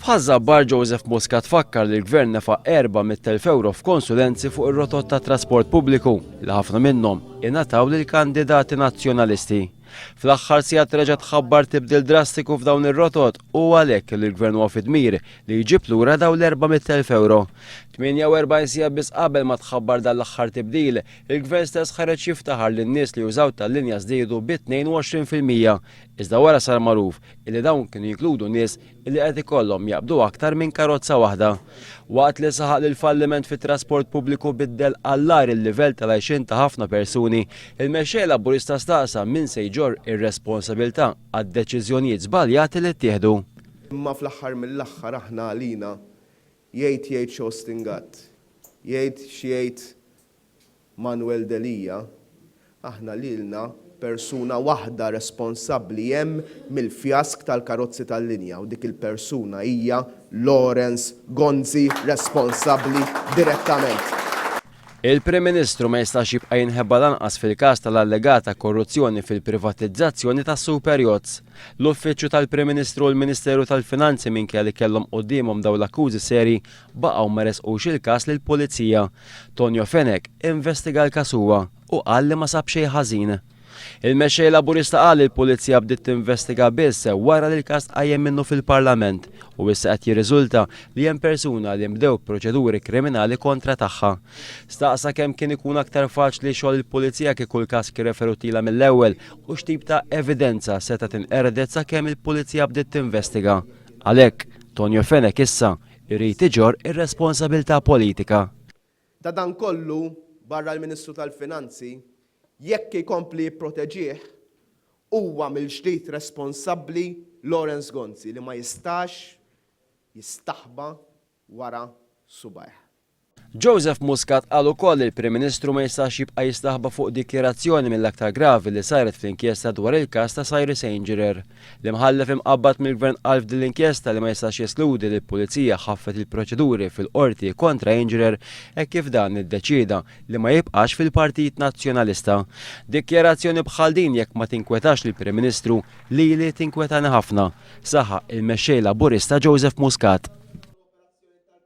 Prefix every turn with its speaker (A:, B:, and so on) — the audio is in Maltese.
A: F'Ħaż-Żabbar Joseph Muscat fakkar li l-Gvern nefaq 400,000 ewro f'konsulenzi fuq ir-rotot tat-trasport pubbliku li ħafna minnhom ingħataw lil kandidati Nazzjonalisti. Fl-aħħar sigħat reġa' tħabbar tibdil drastiku f'dawn ir-rotot u għalhekk li l-Gvern huwa fid-dmir li jġib lura dawn l-400,000 ewro. 48 siegħa biss qabel ma tħabbar dan l-aħħar tibdil, il-Gvern stess ħareġ jiftaħar li n-nies li jużaw tal-linja żdiedu bi 22%. Iżda wara sar magħruf illi dawn kienu jinkludu nies illi qed ikollhom jaqbdu aktar minn karozza waħda. Waqt li saħaq li l-falliment fit-trasport pubbliku biddel għall-agħar il-livell tal-għajxien ta' ħafna persuni, il-Mexxej Laburista staqsa min se jġorr ir-responsabilità għad-deċiżjonijiet żbaljati li ttieħdu.
B: Imma fl-aħħar mill-aħħar aħna għalina jgħid jgħid x'Austin Gatt, jgħid x'jgħid Manuel Delia, Aħna lilna persuna waħda responsabbli hemm mill-fjask tal-karozzi tal-linja u dik il-persuna hija Lawrence Gonzi responsabbli direttament.
A: Il-Prim Ministru ma jistax jibqa' jinħeba lanqas fil-każ tal-allegata korruzzjoni fil-privatizzazzjoni tas-Super Yachts. L-Uffiċċju tal-Prim Ministru u l-Ministeru tal-Finanzi minkejja li kellhom quddiemhom dawn l-akkużi serji baqgħu ma ressqux il-każ lill-Pulizija. Tonio Fenech investiga l-każ huwa u qal li ma sab xejn ħażin. Il-Mexxej Laburista qal li l-Pulizija bdiet tinvestiga biss wara li l-każ tqajjem minnu fil-Parlament u issa qed jirriżulta li hemm persuna li nbdew proċeduri kriminali kontra tagħha. Staqsa kemm kien ikun aktar faċli xogħol il-Pulizija kieku l-każ kien referutilha mill-ewwel u x'tip ta' evidenza setgħet inqerdet sakemm il-Pulizija bdiet tinvestiga. Għalhekk, Tonio Fenech issa jrid iġorr ir-responsabilità politika.
B: Ta' dan kollu, barra l-Ministru tal-Finanzi, jekk ikompli jipproteġih, huwa mill-ġdid responsabbli Lawrence Gonzi li ma jistax jistaħba wara subgħajh.
A: Joseph Muscat qal ukoll li l-Prim Ministru ma jistax jibqa' jistaħba fuq dikjarazzjoni mill-aktar gravi li saret fl-inkjesta dwar il-każ ta' Cyrus Engerer. L-Imħallef imqabbad mill-Gvern qal f'din l-inkjesta li ma jistax jeskludi li l-Pulizija ħaffet il-proċeduri fil-Qorti kontra Engerer hekk kif dan iddeċieda li ma jibqax fil-Partit Nazzjonalista. Dikjarazzjoni bħal din jekk ma tinkwetax lill-Prim Ministru, lili tinkwetani ħafna, saħaq il-Mexxej Laburista Joseph Muscat.